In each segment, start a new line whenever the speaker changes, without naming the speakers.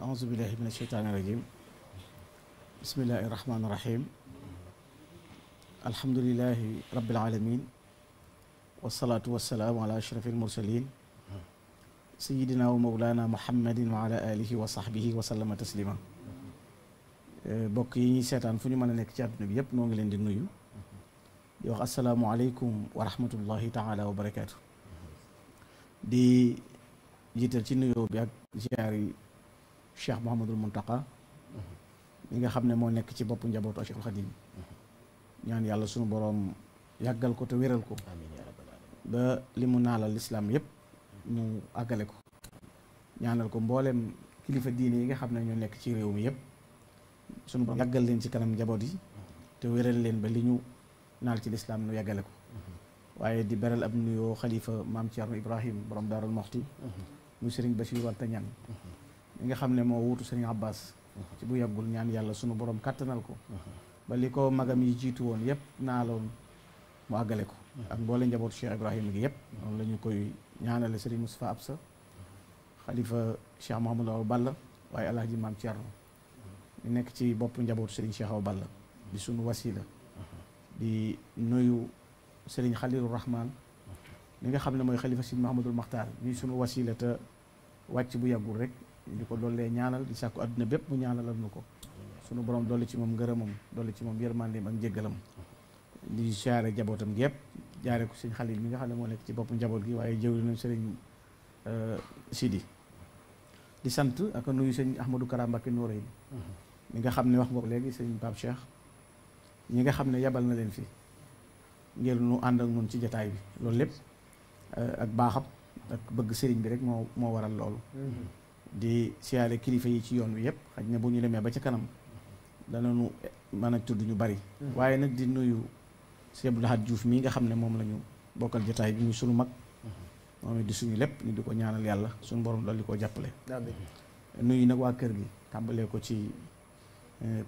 auzu billahi min asheytaani rajim bismillahi rahmaani rahim alhamdulilahi rabbil alamin wasalaatu wasalaamu ala ashraf almursalin sayidina wa mawlana muhammadin wa ala alihi wa sahbihi wa sallama taslima bokk yi ñuy seetaan fu ñu mën a nekk ci àdduna bi yépp noo ngi leen di nuyu di wax asalaamualeykum wa rahmatullahi taala wa barakaatu di jiital ci nuyoo bi ak ziyaar yi Cheikh Mouhamadul Muntaqa mi nga xam ne moo nekk ci boppu njabootu Cheikhul Khadim ñaan yàlla sunu boroom yàggal ko te wéral ko ba li mu naalal lislaam yépp mu àggale ko ñaanal ko mboolem kilifa diine yi nga xam ne ñoo nekk ci réew mi yépp sunu boroom yàggal leen ci kanam njaboot yi te wéral leen ba li ñu naal ci lislaam nu yàggale ko waaye di beral ab nuyoo xalifa maam Thierno Ibrahim borom Daarul Moxti muy Serigne Bassirou Anta Niane mi nga xam ne moo wuutu Serigne Abbas ci bu yàggul ñaan yàlla sunu borom kàttanal ko ba li ko magam yi jiitu woon yépp naaloon mu àggale ko ak mboole njabootu Cheikh Ibrahima gi yépp noonu la ñu koy ñaanale Serigne Moustapha Absa xalifa Cheikh Mouhamadou Awa Balla waaye alaaji maam Thierno ñu nekk ci bopp njabootu Serigne Cheikh Awa Balla di sunu wasila di nuyu Serigne Khalilou Rahman mi nga xam ne mooy xalifa Serigne Mahamadul Makhtar ñuy sunu wasila te wàcc bu yàggul rek di ko dollee ñaanal di sàkku àdduna bépp mu ñaanalal nu ko sunu borom dolli ci moom ngërëmam dolli ci moom yërmandeem ak njéggalam di siyaare jabootam gi yëpp jaare ko Serigne Khalil mi nga xam ne moo nekk ci bopp njaboot gi waaye jëwri nañ Serigne Sidi di sant ak nuyu Serigne Ahmadou Kara Mbacké Noreyni mi nga xam ne wax nga ko léegi Serigne Pape Cheikh ñi nga xam ne yabal na leen fi ngir nu ànd ak nun ci jataay bi loolu lépp ak baaxam ak bëgg sëriñ bi rek moo waral loolu di siyaare kilifa yi ci yoon wi yëpp xaj ne bu ñu demee ba ca kanam danañu mën a tudd ñu bari waaye nag di nuyu Sëñ Abdou Lahad Diouf mii nga xam ne moom la ñu bokkal jataay bi muy sunu mag moom it di suñu lépp ñu di ko ñaanal yàlla suñu borom dal di ko jàppale nuyu nag waa kër gi tàmbalee ko ci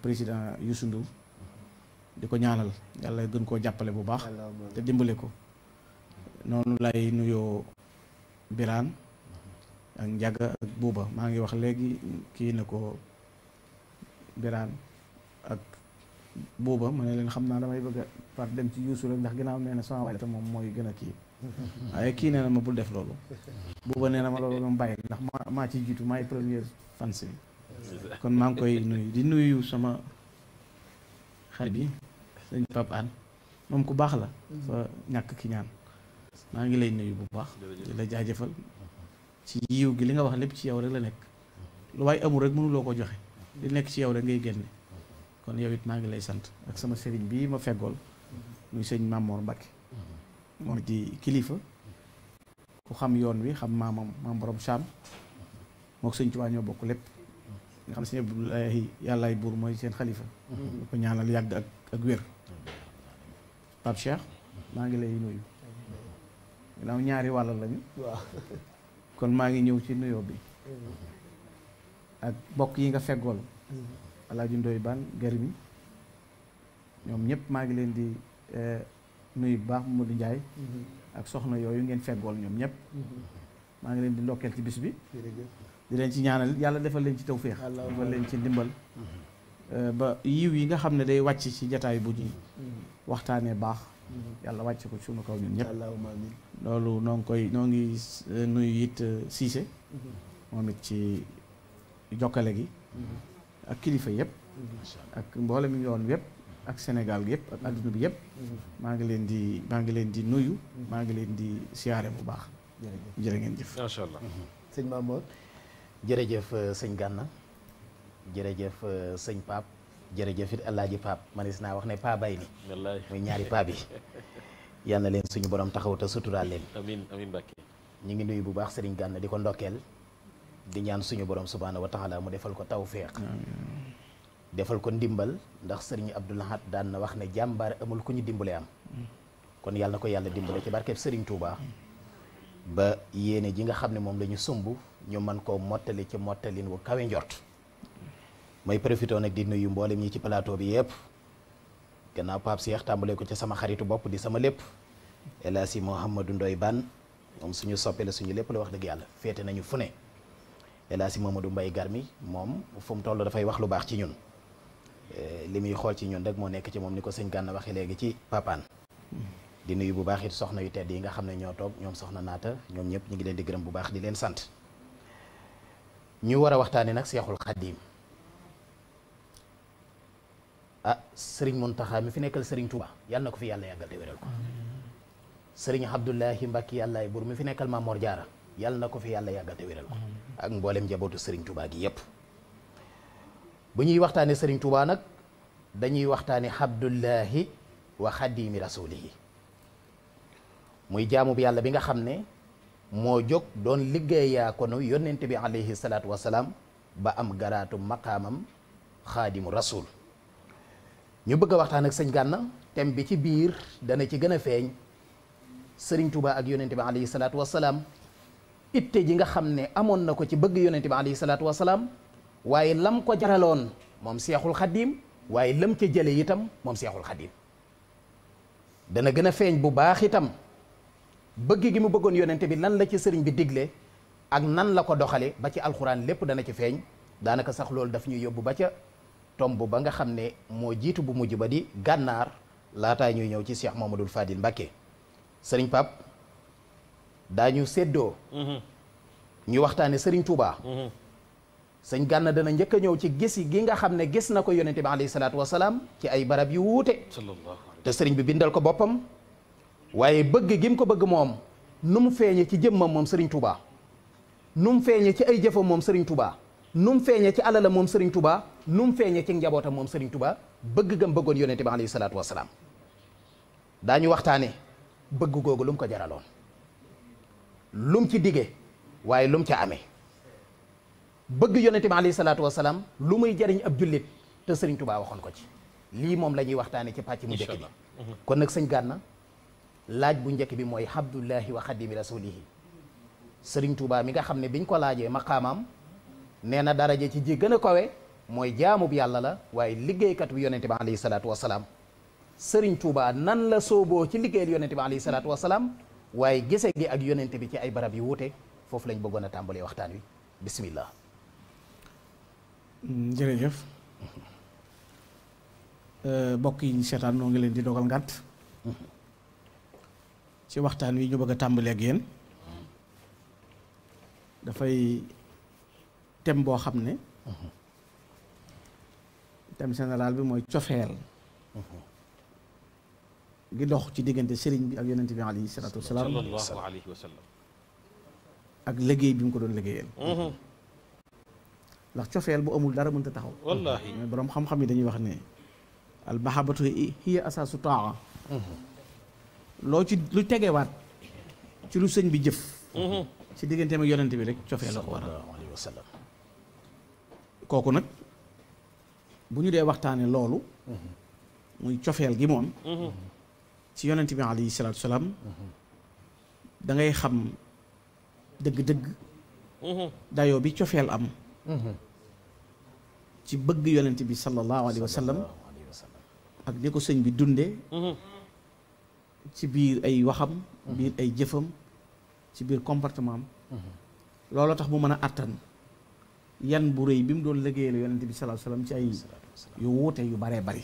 président Youssou Ndour di ko ñaanal yàlla gën koo jàppale bu baax te dimbale ko noonu lay nuyoo Birane ak Njaga ak Buuba maa ngi wax léegi kii na ko Birane ak Buuba ma ne leen xam naa damay bëgg a par dem ci Youssou rek ndax ginnaaw nee na sama waay te moom mooy gën a kii waaye kii nee na ma bul def loolu Buuba nee na ma loolu moom bàyyi ndax maa ci jiitu maay première fans bi kon maa ngi koy nuyu di nuyu sama xarit bi sëñ Pape An moom ku baax la fa ñàkk ki ñaan maa ngi lay nuyu bu baax di la jaajëfal ci yiw gi li nga wax lépp ci yow rek la nekk lu waaye amul rek mënuloo ko joxe li nekk ci yow rek ngay génne kon yow it maa ngi lay sant ak sama sëriñ bii ma feggool muy sëñ Mamour Mbacké moom di kilifa ku xam yoon wi xam maam borom Cham mook sëñ Tuubaa ñoo bokk lépp nga xam ne sëñ Abdoulaye yàllaay buur mooy seen xalifa lu ko ñaanal yàgg ak wér Pape Cheikh maa ngi lay nuyu ginnaaw ñaari wàll lañu kon maa ngi ñëw ci nuyoo bi ak bokk yi nga feggool Alaaji Ndoy Baan Garmi ñoom ñëpp maa ngi leen di nuyu bu baax Modou Ndiaye ak soxna yooyu ngeen feggool ñoom ñëpp maa ngi leen di ndokkeel ci bis bi di leen ci ñaanal yàlla defal leen ci tawféex defal leen ci ndimbal ba yiw yi nga xam ne day wàcc ci jataay bu ñuy waxtaanee baax yàlla wàcc ko sunu kaw ñun ñëpp loolu noo ngi nuyu it Cissé moom it ci jokkale gi ak kilifa yëpp ak mboolem yoon yëpp ak Sénégal gi yëpp ak adduna bi yëpp maa ngi leen di nuyu maa ngi leen di siyaare bu baax jërë ngeen jëf
macha allah
sëñ Mamour
jërëjëf sëñ Gana jërëjëf sëñ Pape jërëjëf it Alaaji Pape manis naa wax ne Pa bay ni muy ñaari Pape yi yal na leen suñu borom taxaw te suturaal leen
amiin amiin Mbàkke
ñu ngi nuyu bu baax sëriñ Gana di ko ndokkeel di ñaan suñu borom subhaanahu wa taala mu defal ko tawféex defal ko ndimbal ndax sëriñ Abdou Lahad daan na wax ne jàmbaar amul ku ñu dimbale am kon yàlla na ko yàlla dimbale ci barkeb sëriñ Touba ba yéene ji nga xam ne moom la ñu sumb ñu mën koo mottali ci mottalin wu kawe njort may profité nag di nuyu mboolem ñi ci plateau bi yëpp gannaaw Pape Cheikh tàmbalee ko ci sama xaritu bopp di sama lépp El Hadji Mouhamadou Ndoye Bane moom suñu soppe la suñu lépp la wax dëgg yàlla féete nañu fu ne El Hadji Mamadou Mbaye Garmi moom fu mu toll dafay wax lu baax ci ñun li muy xool ci ñun rek moo nekk ci moom ni ko sëñ Gana waxee léegi ci papaan di nuyu bu baax it soxna yu tedd yi nga xam ne ñoo toog ñoom soxna naata ñoom ñëpp ñu ngi leen di gërëm bu baax di leen sant ñu war a waxtaane nag Seexul Xaddiim sëriñ Muntaxa mi fi nekkal sëriñ Touba yàlla na ko fi yàlla yàggal te wéral ko sëriñ Abdoulahi Mbacke yàllaay buur mi fi nekkal Maam Mor Jaara yàlla na ko fi yàlla yàggal te wéral ko ak mboolem njabootu sëriñ Touba gi yépp bu ñuy waxtaane sëriñ Touba nag dañuy waxtaane Abdullahi wa Xaddiimi Rasuulihi muy jaamu bi yàlla bi nga xam ne moo jóg doon liggéeyaa konu yónnent bi alayhi salaatu wasalaam ba am garaatu maqaamam xaadimu rasul ñu bëgg a waxtaan ak sëñ Gana thème bi ci biir dana ci gën a feeñ sëriñ Touba ak yónnent bi alayhi salaatu wasalaam itte ji nga xam ne amoon na ko ci bëgg yónnent bi alayhi salaatu wasalaam waaye lam ko jaraloon moom Seexul Xaddiim waaye lam ca jële itam moom Seexul Xaddiim dana gën a feeñ bu baax itam bëgg gi mu bëggoon yonente bi lan la ci sëriñ bi digle ak nan la ko doxale ba ci alxuraan lépp dana ci feeñ daanaka sax loolu daf ñuy yóbbu ba ca tomb ba nga xam ne moo jiitu bu mujj ba di gànnaar laataa ñuy ñëw ci Cheikh Mamadou Fadil Mbacké sëriñ Pape daañu séddoo ñu waxtaane sëriñ Touba sëñ Gana dana njëkk a ñëw ci gis gi nga xam ne gis na ko yonente bi alayhi salaatu wasalaam ci ay barab yu wuute te sëriñ bi bindal ko boppam waaye bëgg gi mu ko bëgg moom nu mu feeñe ci jëmmam moom Serigne Touba nu mu feeñe ci ay jëfam moom Serigne Touba nu mu feeñe ci alalam moom Serigne Touba nu mu feeñe ci njabootam moom Serigne Touba bëgg gam bëggoon yonente bi alayhi salaatu wasalaam daañu waxtaane bëgg googu lu mu ko jaraloon lu mu ci dige waaye lu mu ca amee bëgg yonente bi alayhi salaatu wasalaam lu muy jariñ ab jullit te Serigne Touba waxoon ko ci lii moom la ñuy waxtaane ci pàcc mu njëkk bi kon nag sëñ Gana laaj bu njëkk bi mooy Abdullahi wa Xaddiimi Rasuulihi sëriñ Touba mi nga xam ne biñ ko laajee maqaamam nee na daraja ci ji gën a kawe mooy jaamu bi yàlla la waaye liggéeykat bi yonente bi alayhi salaatu wasalaam sëriñ Touba nan la sooboo ci liggéeyal yonente bi alayhi salaatu wasalaam waaye gise gi ak yonente bi ci ay barab yu wuute foofu lañ bëggoon a tàmbalee waxtaan wi bismillah.
jërëjëf mbokk yi ñu seetaan noo ngi leen di dogal ngànt ci waxtaan wi ñu bëgg a tàmbalee ak yéen dafay thème boo xam ne thème général bi mooy cofeel gi dox ci diggante sëriñ bi ak yonent bi alayhi salaatu wasalaam
sallallahu alayhi wa sallam
ak liggéey bi mu ko doon liggéeyal ndax cofeel bu amul dara mënta taxaw
wallaahi
mais boroom xam-xam yi dañuy wax ne al mahabbatu hiya asaasu taa loo ci lu tegewaat ci lu sëñ bi jëf ci digganteem ak yonent bi rek cofeel la ko waral kooku nag bu ñu dee waxtaane loolu muy cofeel gi moom ci yonent bi alayhi salaatu salaam da ngay xam dëgg-dëgg dayoo bi cofeel am ci bëgg yonent bi sallallahu alayhi wa sallam ak ni ko sëñ bi dunde ci biir ay waxam biir ay jëfam ci biir comportement am looloo tax mu mën a àttan yan bu rëy bi mu doon liggéeyal yonent bi sallallahu alayhi wa sallam ci ay yu wuute yu baree bari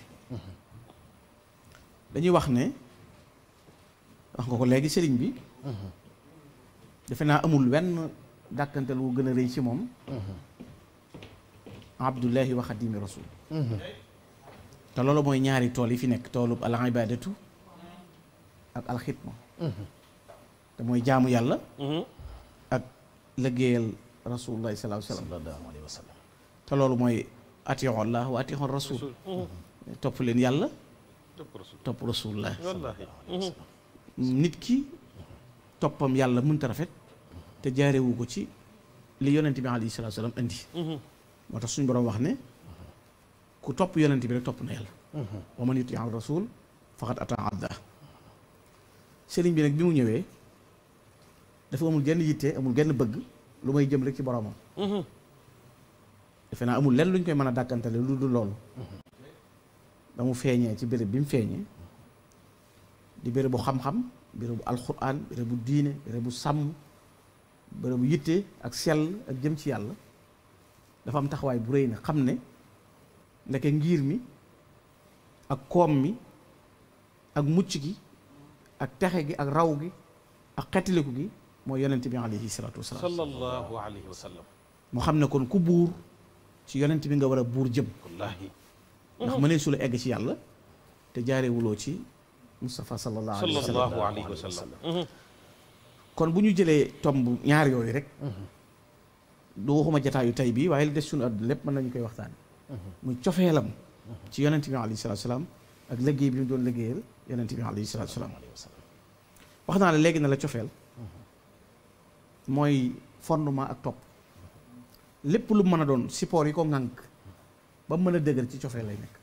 dañuy wax ne wax nga ko léegi sëriñ bi defe naa amul wenn dàkkantal wu gën a rëy ci moom Abdullahi wa Xaddiimi Rasul te loolu mooy ñaari tool yi fi nekk toolub al ibadatu ak al xidma te mooy jaamu yàlla ak liggéeyal rasulullahi sallallahu alayhi wa sallam te loolu mooy atiiu Allah wa atiiu rasul topp leen yàlla topp rasulullah nit ki toppam yàlla mënta rafet te jaarewu ko ci li yonent bi alayhi salaatu salaam indi moo tax suñu borom wax ne ku topp yonent bi rek topp na yàlla wa man yuti al rasul faqad ataa abda sëriñ bi nag bi mu ñëwee dafa amul genn yitte amul genn bëgg lu may jëm rek ci boromam defe naa amul lenn luñ koy mën a dàkkantale lu dul loolu ba mu feeñee ci béréb bi mu feeñee di béréb bu xam-xam béréb bu alxuraan béréb bu diine béréb bu sàmm béréb bu yitte ak sell ak jëm ci yàlla dafa am taxawaay bu rëy na xam ne ndeke ngir mi ak koom mi ak mucc gi ak texe gi ak raw gi ak xettiliku gi mooy yonent bi alayhi salaatu wasalaam
sallallahu alayhi wa sallam.
mu xam ne kon ku buur ci yonent bi nga war a buur jëm
wallaahi.
ndax mënee su la egg ci yàlla te jaarewuloo ci Mustafa sallallahu alayhi wa sallam kon bu ñu jëlee tomb ñaar yooyu rek du waxuma jataayu tey bii waaye li des suñu àdduna lépp mën nañu koy waxtaane muy cofeelam ci yonent bi alayhi salaatu salaam ak liggéey bi mu doon liggéeyal yonent bi alayhi salaatu salaam wax naa la léegi na la cofeel mooy fondement ak topp lépp lu mën a doon support yi ko ŋànk ba mën a dëgër ci cofeel lay nekk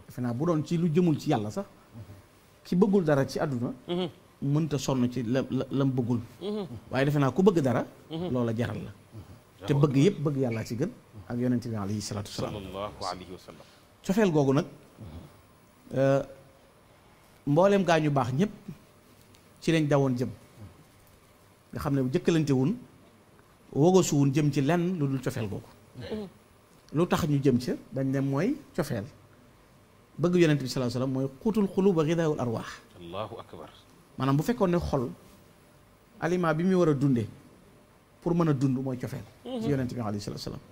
defe naa bu doon ci lu jëmul ci yàlla sax ki bëggul dara ci àdduna mënta sonn ci lam bëggul waaye defe naa ku bëgg dara loola jaral la te bëgg yëpp bëgg yàlla ci gën ak yonent bi alayhi salaatu wasalaam
sallallahu alayhi wa sallam.
cofeel googu nag mbooleem gaa ñu baax ñëpp ci lañ dawoon jëm nga xam ne bu jëkkalante wun wogosu wun jëm ci lenn lu dul cofeel googu lu tax ñu jëm ca dañ ne mooy cofeel bëgg yonent bi sallallahu alayhi wasallam mooy xuutul xulub wa gidaawul arwaax
allahu akbar.
maanaam bu fekkoon ne xol aliment bi muy war a dundee pour mën a dund mooy cofeel ci yonent bi alayhi salaatu wasallam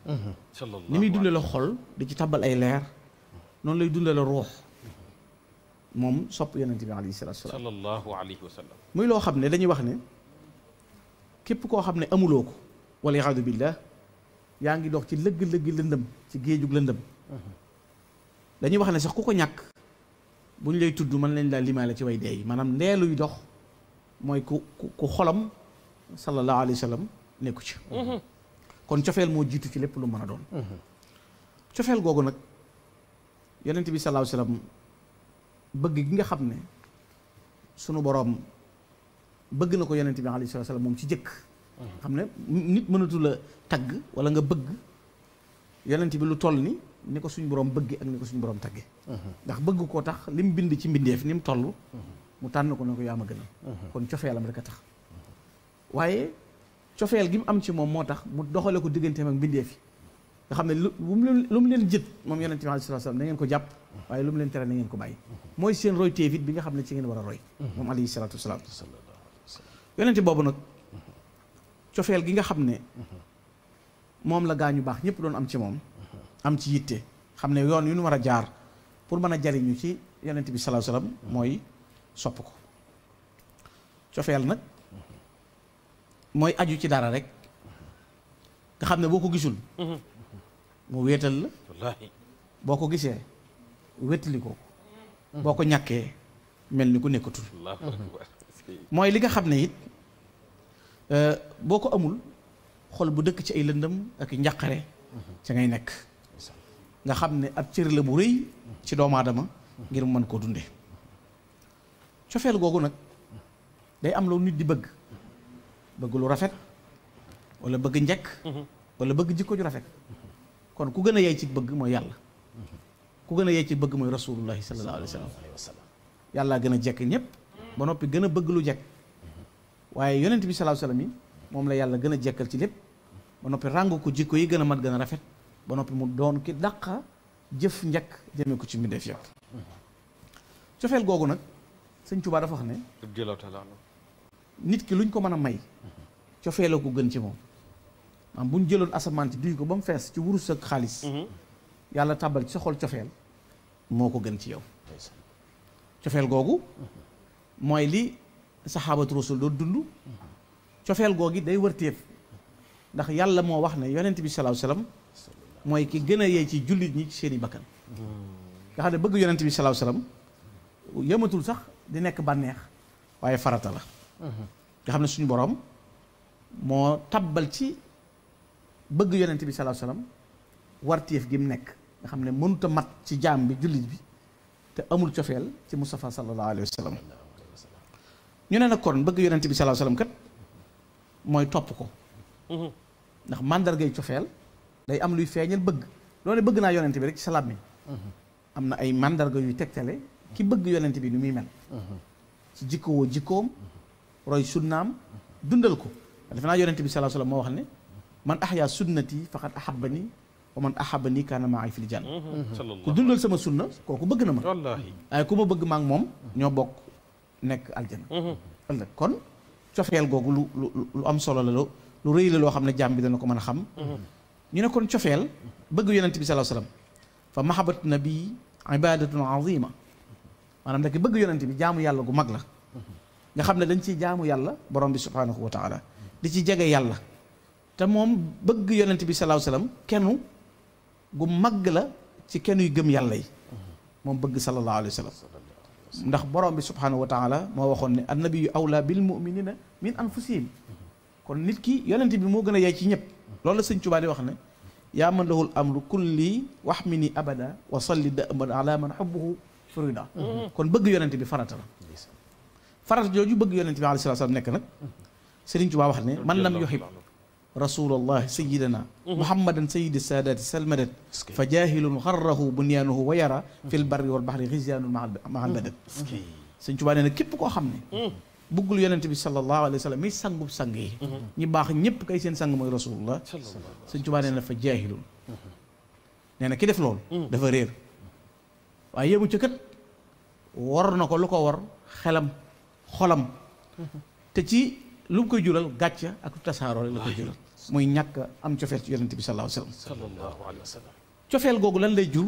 sallallahu
ni muy dundee la xol di ci tabal ay leer noonu lay dundee la ruux moom sopp yonent bi alayhi salaatu wasallam
sallallahu alayhi wa sallam.
muy loo xam ne dañuy wax ne képp koo xam ne amuloo ko wala iyaadu billah yaa ngi dox ci lëgg-lëgg lëndëm ci géejug lëndëm dañuy wax ne sax ku ko ñàkk bu ñu lay tudd mën lañ laa limaale ci way dee yi maanaam ndeeluy dox mooy ku xolam sallallahu alayhi wa sallam nekku ci kon cofeel moo jiitu ci lépp lu mën a doon cofeel googu nag yonent bi sallallahu alayhi wa sallam bëgg gi nga xam ne sunu boroom bëgg na ko yonent bi alayhi salaam moom ci jëkk xam ne nit mënatu la tagg wala nga bëgg yonent bi lu toll ni ko suñu boroom bëgge ak ni ko suñu boroom tagge ndax bëgg koo tax li mu bind ci mbindeef ni mu toll mu tànn ko ne ko yaa ma gënal kon cofeelam rek a tax waaye cofeel gi mu am ci moom moo tax mu doxale ko digganteem ak mbindeef yi nga xam ne lu mu leen jët moom yonent bi alayhi salaam da ngeen ko jàpp waaye lu mu leen tere na ngeen ko bàyyi mooy seen roy téefit bi nga xam ne ci ngeen war a roy moom alayhi salaatu wasalaam yonent boobu nag cofeel gi nga xam ne moom la gaañu baax ñëpp doon am ci moom am ci yitte xam ne yoon yu ñu war a jaar pour mën a jariñu ci yonent bi sallallahu alayhi wasallam mooy sopp ko cofeel nag mooy aju ci dara rek nga xam ne boo ko gisul mu wéetal la
wallaahi.
boo ko gisee wétali ko boo ko ñàkkee mel ni ku nekkatul
allahu akbar.
mooy li nga xam ne it boo ko amul xol bu dëkk ci ay lëndëm ak njàqare ca ngay nekk nga xam ne ab cër la bu rëy ci doomu aadama ngir mu mën koo dunde cofeel googu nag day am lu nit di bëgg bëgg lu rafet wala bëgg njekk wala bëgg jikko ju rafet kon ku gën a yey ci bëgg mooy yàlla ku gën a yey ci bëgg mooy rasulullahi sallallahu alayhi wa sallam yàllaa gën a jekk ñëpp ba noppi gën a bëgg lu jekk waaye yonent bi sallallahu alayhi wa sallam yi moom la yàlla gën a jekkal ci lépp ba noppi ràng ko jikko yi gën a mat gën a rafet ba noppi mu doon ki dàqa jëf njekk jëmee ko ci mbindeef yëpp cofeel googu nag sëñ Tuubaa dafa wax ne nit ki luñ ko mën a may cofeela ko gën ci moom maanaam bu ñu jëloon asamaan ci duy ko ba mu fees ci wurus ak xaalis yàlla tàbbal ci sa xol cofeel moo ko gën ci yow cofeel googu mooy li saxaabatu rasul doon dund cofeel googi day wërteef ndax yàlla moo wax ne yonent bi sallallahu alayhi wasallam mooy ki gën a yey ci jullit ñi ci seeni bakkan nga xam ne bëgg yonent bi sallallahu alayhi wasallam yëmatul sax di nekk bànneex waaye farata la nga xam ne suñu borom moo tabbal ci bëgg yonent bi sallallahu alayhi wasallam warteef gi mu nekk nga xam ne mënut a mat ci jaam bi jullit bi te amul cofeel ci Mustafa sallallahu alayhi wasallam ñu ne nag kon bëgg yonent bi sallallahu alayhi wasallam kat mooy topp ko ndax màndargay cofeel day am luy feeñal bëgg loolu bëgg naa yonent bi rek ci salaam mi am na ay màndarga yuy tegtale ki bëgg yonent bi ni muy mel ci jikkowoo jikkoom roy sunnaam dundal ko defe naa yonent bi sallallahu alayhi wasallam moo wax ne man ahya sunnati faqad ahabbani wa man ahabani kaana ma'i fil janna
sallallahu
ku dundal sama sunna kooku bëgg na ma
wallahi
waaye ku ma bëgg ma ak moom ñoo bokk nekk aljana ëllëg kon cofeel googu lu am solo la lu rëy la loo xam ne jaam bi dana ko mën a xam ñu ne kon cofeel bëgg yonent bi sallallahu alayhi wasallam fa mahabbatu nabi ibadatun azima maanaam ndek bëgg yonent bi jaamu yàlla gu mag la nga xam ne dañ ciy jaamu yàlla borom bi subhanahu wa taala di ci jege yàlla te moom bëgg yonent bi sallallahu alayhi wasallam kennu gu mag la ci kenn yu gëm yàlla yi moom bëgg sallallahu alayhi wasallam ndax borom bi subhanahu wa taala moo waxoon ne annabiyu awla bil mu'minina min anfusihim kon nit ki yonent bi moo gën a yey ci ñëpp loolu la sëñ Tuubaa di wax ne yaa man lahul amru kulli wahmini abada wa salli da'ban ala man hubbuhu furida kon bëgg yonent bi farata la farata jooju bëgg yonent bi alayhi salaam nekk nag Sëriñ Tuubaa wax ne man lam yuhib rasulallah sayyidina muhammadan sayyidi saadati salmadat fa jaahilun xarrahu bunyaanuhu wa yara fil barri wal bahri xisyaanun mahal badad Sëriñ Tuubaa nee na képp koo xam ne bëggul yonent bi sallallahu alayhi wa sallam mi sangub sang yi ñi baax ñëpp kay seen sang mooy rasulullah Sëriñ Tuubaa nee na fa jaahilun nee na ki def loolu dafa réer waaye yéemu ca kat war na ko lu ko war xelam xolam te ci lu mu koy jural gàcca ak tasaaroo rek la koy jural muy ñàkk am cofeel ci yonent bi sallallahu alayhi wa sallam cofeel googu lan lay jur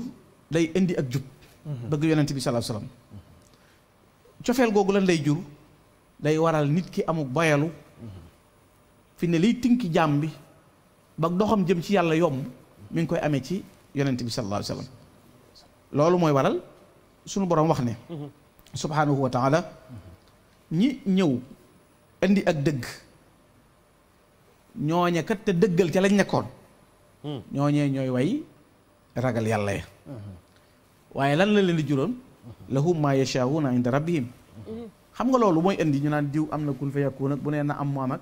day indi ak jub bëgg yonent bi sallallahu alayhi wa sallam cofeel googu lan lay jur day waral nit ki amuk boyalu fi ne liy tinki jaam bi ba doxam jëm ci yàlla yomb mi ngi koy amee ci yonent bi sallallahu alayhi wa sallam loolu mooy waral sunu boroom wax ne subhanahu wa taala ñi ñëw indi ak dëgg ñooñe kat te dëggal ca lañ nekkoon ñooñee ñooy way ragal yàlla ya waaye lan la leen di juróon lahum ma yashaa'una inda rabbihim xam nga loolu mooy indi ñu naan diw am na kun fa yakun ak bu nee na am mu am ak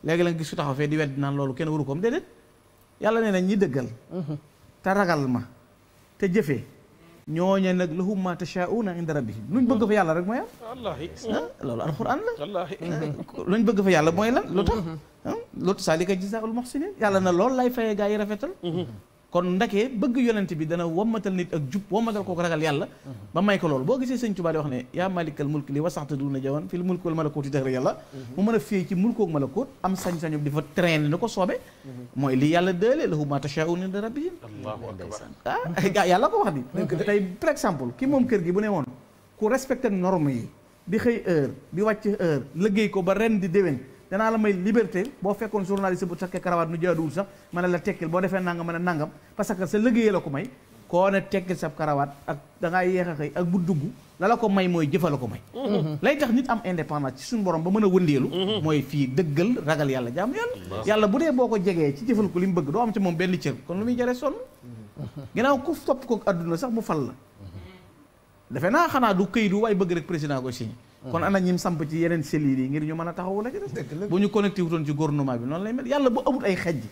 léegi la nga gis su taxaw fee di wedd naan loolu kenn waru koom déedéet yàlla nee na ñi dëggal te ragal ma te jëfee ñooñe nag lahum ma tashaa'una inda rabbihim luñ bëgg fa yàlla rek mooy am
wallahi
loolu alxuraan la
wallahi
luñ bëgg fa yàlla mooy lan lu tax lu saalika jazaa'ul muhsinin yàlla na loolu lay fayee gaa yi rafetal kon ndakee bëgg yonent bi dana wommatal nit ak jub wommatal kooku ragal yàlla ba may ko loolu boo gisee sëñ Tuubaa di wax ne yaa malikal mulk li wasaxta duna jawan fil mulk wal malakuuti dëgg yàlla mu mën a fii ci mulkook malakuut am sañ-sañu di fa traîner ni ko soobe mooy li yàlla dëelee lahu ma tashaa'una inda rabbihim
allahu akbar
ah yàlla ko wax di tey par exemple ki moom kër gi bu ne woon ku respecté normes yi di xëy heure di wàcc heure liggéey ko ba ren di déwén danaa la may liberté boo fekkoon journaliste bu takkee karawaat nu jaaduwul sax mën a la tekkil boo defee nangam mën a nangam parce que sa liggéey la ko may koo ne tekkil sa karawaat ak da ngaa yéex a xëy ak bu dugg la ko may mooy jëfa la ko may lay tax nit am indépendance ci suñu borom ba mën a wëndeelu mooy fii dëggal ragal yàlla jaamu yàlla yàlla bu dee boo ko jegee ci jëfal ko li mu bëgg doo am ci moom benn cër kon lu muy jëree sonn ginnaaw ku topp ko adduna sax mu fal la defe naa xanaa du këy du waay bëgg rek président koy signé kon ana ñim samp ci yeneen cellules yi ngir ñu mën a taxawu la ci des bu ñu connecté wutoon ci gouvernement bi noonu lay mel yàlla bu amut ay xejj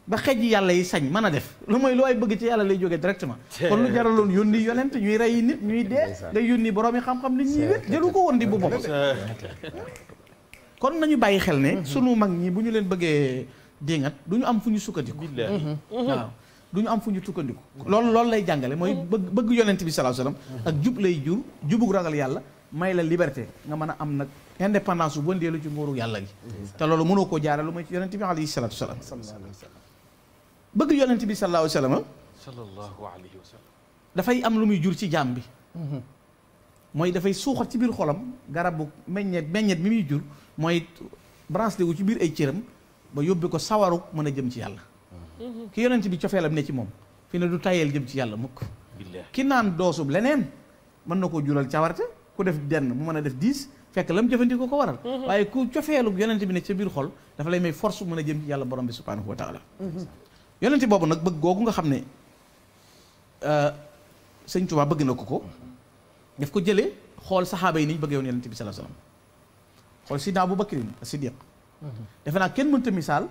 ba xejj yàlla yi sañ mën a def lu mooy lu ay bëgg ci yàlla lay jógee directement kon lu jaraloon yónni yonent ñuy rey nit ñuy dee day yónni borom yi xam-xam nit ñuy wét jëlu ko woon di bu bopp kon nañu bàyyi xel ne sunu mag ñi bu ñu leen bëggee dingat du ñu am fu ñu sukkandiku waaw du ñu am fu ñu tukkandiku loolu lay jàngale mooy bëgg yonent bi sallallahu alayhi wasallam ak jub lay jur jubug ragal yàlla may la liberté nga mën a am nag indépendance bu bëndeelu ci nguuru yàlla gi te loolu mënoo koo jaare lu may ci yonent bi alayhi salaatu wasalaam bëgg yonent bi sallallahu alayhi wasallam dafay am lu muy jur ci jaam bi mooy dafay suuxat ci biir xolam garabu meññet mi muy jur mooy branche wu ci biir ay cëram ba yóbbi ko sawaru mën a jëm ci yàlla ki yonent bi cofeelam ne ci moom fi ne du tayeel jëm ci yàlla mukk ki naan doosub leneen mën na koo jural cawarte ku def denn mu mën a def 10 fekk la mu jëfandikoo ko waral waaye ku cofeelu yonent bi ne ci biir xol dafa lay may force mën a jëm ci yàlla borom bi subhanahu wa taala yonent boobu nag bëgg googu nga xam ne sëñ Tuubaa bëgg na ko daf ko jëlee xool saxaaba yi ni ñu bëggee woon yonent bi sallallahu alayhi wasallam xool sidna Abu Bakrin as-Siddiq defe naa kenn mënta misaal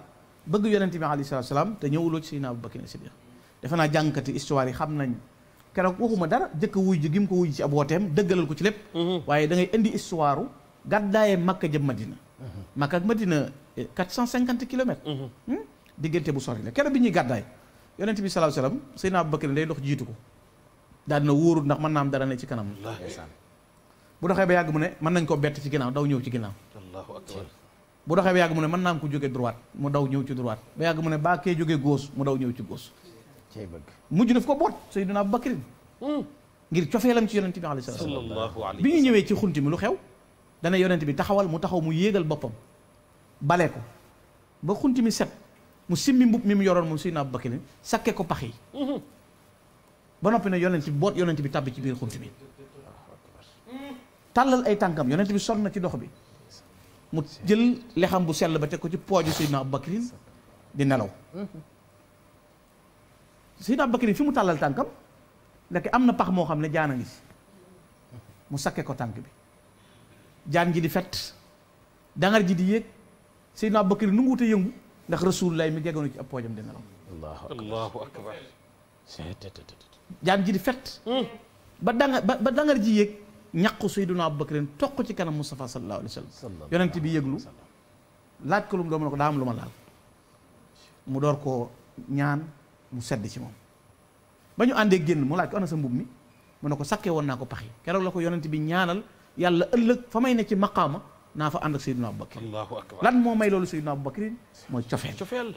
bëgg yonent bi alayhi salaam te ñëwuloo ci sidna Abu Bakrin as-Siddiq defe naa jàngkati histoire yi xam nañ keroog waxuma dara jëkk wuy ji gi mu ko wuy ci ab wooteem dëggalal ko ci lépp waaye da ngay indi histoire gàddaaye Makka jëm Madina Makka ak Madina 450 kilomètres diggante bu sori la keroog bi ñuy gàddaay yonent bi sallallahu alayhi wasallam Seydina Abubakar day dox jiitu ko daal dina wóorul ndax mën naa am dara ne ci kanam bu doxee ba yàgg mu ne mën nañ koo bett ci ginnaaw daw ñëw ci ginnaaw
allahu akbar
bu doxee ba yàgg mu ne mën naa am ko jóge droite mu daw ñëw ci droite ba yàgg mu ne baa kee jóge gauche mu daw ñëw ci gauche
cey bëgg
mujj daf ko boot Seydina Abubakar ngir cofeelam ci yonent bi alayhi salaam
sallallahu alayhi
bi ñu ñëwee ci xunti mi lu xew dana yonent bi taxawal mu taxaw mu yéegal boppam bale ko ba xunti mi set mu simmi mbub mi mu yoroon moom Seydina Abubakar sakke ko pax yi ba noppi ne yonent bi boot yonent bi tàbbi ci biir xunti mi tàllal ay tànkam yonent bi sonn na ci dox bi mu jël lexam bu sell ba teg ko ci pooju Seydina Abubakar di nelaw Seydina Abubakar fi mu tàllal tànkam ndeke am na pax moo xam ne jaan a ngi si mu sakke ko tànk bi jaan ji di fet dangar ji di yéeg Seydina Abubakar nu ngu wute yëngu ndax Rasulullah mi geggoon ci ab poojam di nelaw
allahu akbar
jaan ji di fet ba dangar ji yéeg ñaqu Seydina Abubakar toq ci kanam Mustafa sallallahu alayhi wa sallam yonent bi yëglu laaj ko lu mu doon ne ko daa am lu ma laal mu door koo ñaan mu sedd ci moom ba ñu àndee génn mu laaj ko ana sa mbub mi mu ne ko sakkee woon naa ko pax yi keroog la ko yonent bi ñaanal yàlla ëllëg fa may ne ci maqaama naa fa ànd ak Seydina Abubakar
allahu akbar
lan moo may loolu Seydina Abubakar mooy cofeel
cofeel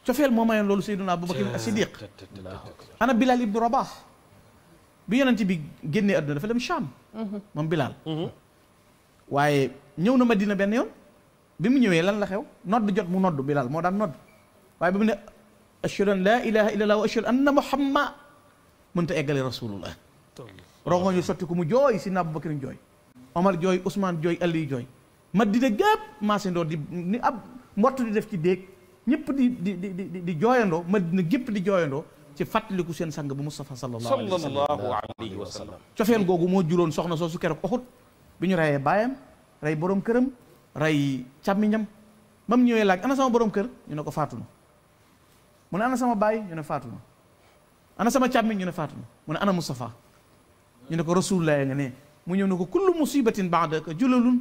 cofeel moo mayoon loolu Seydina Abubakar as-Siddiq ana Bilal ibnu Rabah bi yonent bi génnee àdduna dafa dem Sham moom Bilal waaye ñëw na Madina benn yoon bi mu ñëwee lan la xew nodd jot mu nodd Bilal moo daan nodd waaye bi mu ne ashhadu an laa ilaha illallah wa ashhadu anna muhammad mënta eggale rasulullah rongo ñu sotti ko mu jooy Seydina Abubakar jooy Omar jooy Ousmane jooy Ali jooy Madina gépp maasandoo di ni ab mbott di def ci déeg ñëpp di jooyandoo Madina gépp di jooyandoo ci fàttaliku seen sang bu Mustafa sallallahu
alayhi wa sallam
cofeel googu moo juróon soxna soosu keroog Uhud bi ñu reyee baayam rey borom këram rey càmmiñam ba mu ñëwee laaj ana sama borom kër ñu ne ko faatu na mu ne ana sama baay ñu ne faatu na ana sama càmmiñ ñu ne faatu na mu ne ana Mustafa ñu ne ko rasulullah nga ne mu ñëw ne ko kullu musibatin ba'daka julalun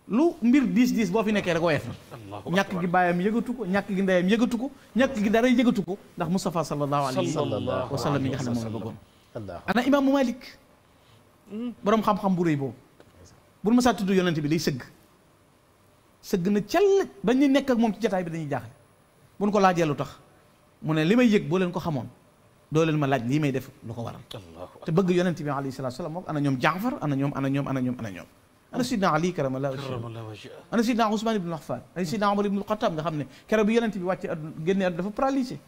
lu mbir diis boo fi nekkee rek woyof na ñàkk gi baayam yëgatu ko ñàkk gi ndeyam yëgatu ko ñàkk gi dara yëgatu ko ndax Mustafa sallallahu alayhi wa sallam yi nga xam ne moom la bëggoon ana imaamu Malik boroom xam-xam bu rëy boobu bu ma saa tudd yonent bi day sëgg na cell ba ñu nekk ak moom ci jataay bi dañuy jaaxle bu ñu ko laajee lu tax mu ne li may yëg boo leen ko xamoon doo leen ma laaj lii may def lu ko waral te bëgg yonent bi alayhi salaatu salaam moom ana ñoom Jaafar ana ñoom ana Sidna Ali karamallahu wajhahu ana Sidna Ousmane ibn Affan ana Sidna Omar ibn Khattab nga xam ne keroog bi yonent bi wàcce génne àdduna dafa paralysé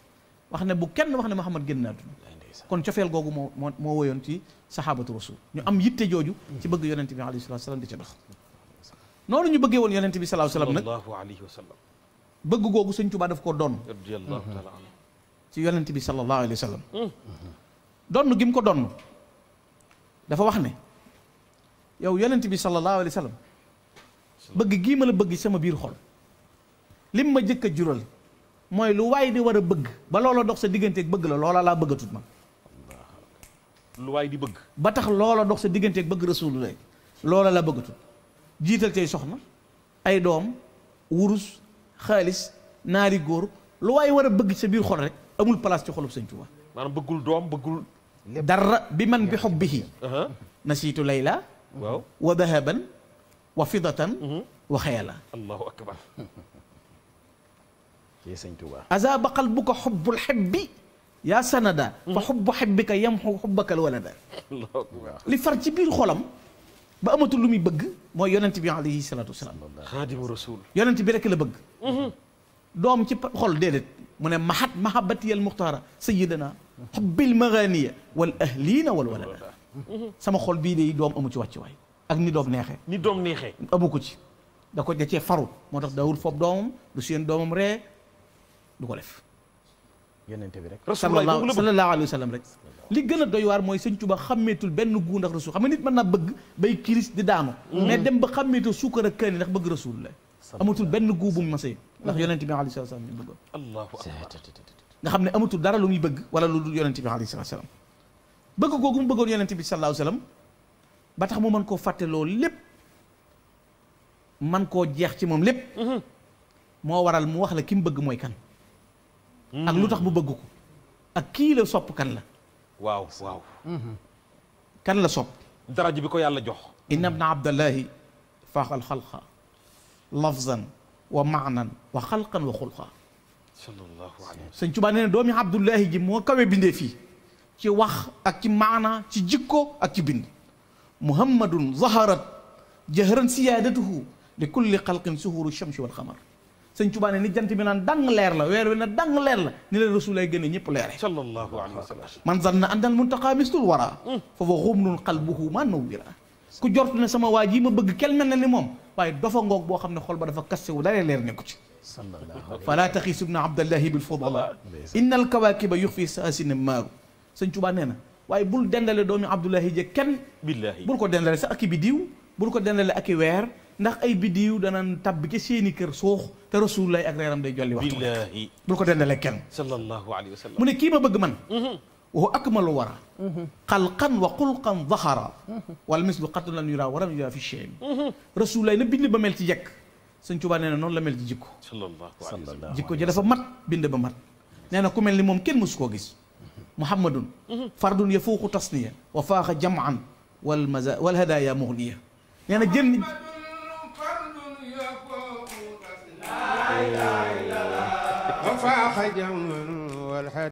wax ne bu kenn wax ne Muhammad génn àdduna kon cofeel googu moo woyoon ci sahabatu rasul ñu am yitte jooju ci bëgg yonent bi alayhi salaatu salaam di ci dox noonu ñu bëggee woon yonent bi sallallahu alayhi wa sallam bëgg googu Sëñ Tuubaa daf koo doon ci yonent bi sallallahu alayhi wa sallam donn gi mu ko donn dafa wax ne yow yonent bi sallallahu alayhi wa sallam bëgg gii ma la bëgg sama biir xol lim ma jëkk a jural mooy lu waay di war a bëgg ba loola dox sa digganteeg bëgg la loola laa bëggatut man
lu waay di bëgg
ba tax loola dox sa digganteeg bëgg rasulullah loola la bëggatut jiital tey soxna ay doom wurus xaalis naari góor lu waay war a bëgg sa biir xol rek amul place ci xolub Sëñ Tuubaa
maanaam bëggul doom bëggul
dara bi man bi xubbihi nasiitu layla
waaw
wa dahaban wa fidatan wa xayala
allahu akbar
ci Sëñ Tuubaa
azaba qalbuka xubbul xibbi yaa sanada fa xubbu xibbika yamxu xubbakal walada
allahu akbar
li far ci biir xolam ba amatul lu muy bëgg mooy yonent bi alayhi salaatu wasalaam
xaadimu rasul
yonent bi rek la bëgg doom ci xol déedéet mu ne mahat mahabati al muxtaara sayidana xubbil maganiya wal ahliina wal walada sama xol bii de doom amu ci wàcc waay ak ni doom neexee amu ko ci da ko da cee faru moo tax daawul foofu doomam du seen doomam ree du ko def
yonent bi rek
sallallahu alayhi wa sallam rek li gën a doy waar mooy Sëñ Tuubaa xàmmeetul benn guu ndax rasul xam nga nit mën naa bëgg bay kiris di daanu mais dem ba xàmmeetul suukar ak kaani ndax bëgg rasul la amatul benn guu bu mu masee ndax yonent bi alayhi salaam ñu bëggoon
allahu akbar
nga xam ne amatul dara lu muy bëgg wala lu dul yonent bi alayhi salaam bëgg googu mu bëggoon yonent bi sallallahu alayhi wa sallam ba tax mu mën koo fàtte loolu lépp man koo jeex ci moom lépp moo waral mu wax la ki mu bëgg mooy kan ak lu tax mu bëgg ko ak kii la sopp kan la
waaw waaw
kan la sopp
daraja bi ko yàlla jox
inna ibna abdallahi faaxal xalqa lafzan wa maanan wa xalqan wa xulqa
sallallahu alayhi
sëñ Tuubaa nee na doomi abdullahi ji moo kawe bindee fii ci wax ak ci maana ci jikko ak ci bind muhammadun zaharat jahran siyaadatuhu li kulli xalqin suhuru shamsi wal xamar sëñ Tuubaa ne ni jant bi naan dang leer la weer wi na dang leer la ni la rasulay gën a ñëpp leere
sallallahu alayhi wa sallam
man zanna anna al muntaqa mislul wara fa wa xumnun qalbuhu ma nawwira ku jort ne sama waa ji ma bëgg kel mel na ni moom waaye dofa ngoog boo xam ne xol ba dafa kaste wu daree leer nekku ci fala taxiis ibna abdallahi bil fudala inna al kawakiba yuxfi saasina maaru sëñ Tuubaa nee na waaye bul dendale doomi abdullahi je kenn
billahi
bul ko dendale sax ak i bidiw bul ko dendale ak i weer ndax ay bidiw danañ tabbi ci seeni kër suux te rasulullah ak reeram day jolli waxtu
billahi
bul ko dendale kenn
sallallahu alayhi wa sallam
mu ne kii ma bëgg man wa akmalu wara xalqan wa xulqan zahara wala mislu xattu lan yura waram yura fi cheim rasulullah na bind ba mel ci jekk sëñ Tuubaa nee na noonu la mel ci jikko
sallallahu alayhi wa sallam
jikko ji dafa mat bind ba mat nee na ku mel ni moom kenn mësu koo gis muhammadun fardun yafuuqu tasniya wa faaxa jaman wal hadaaya mughniya nee na jën
وفاق جمل والحد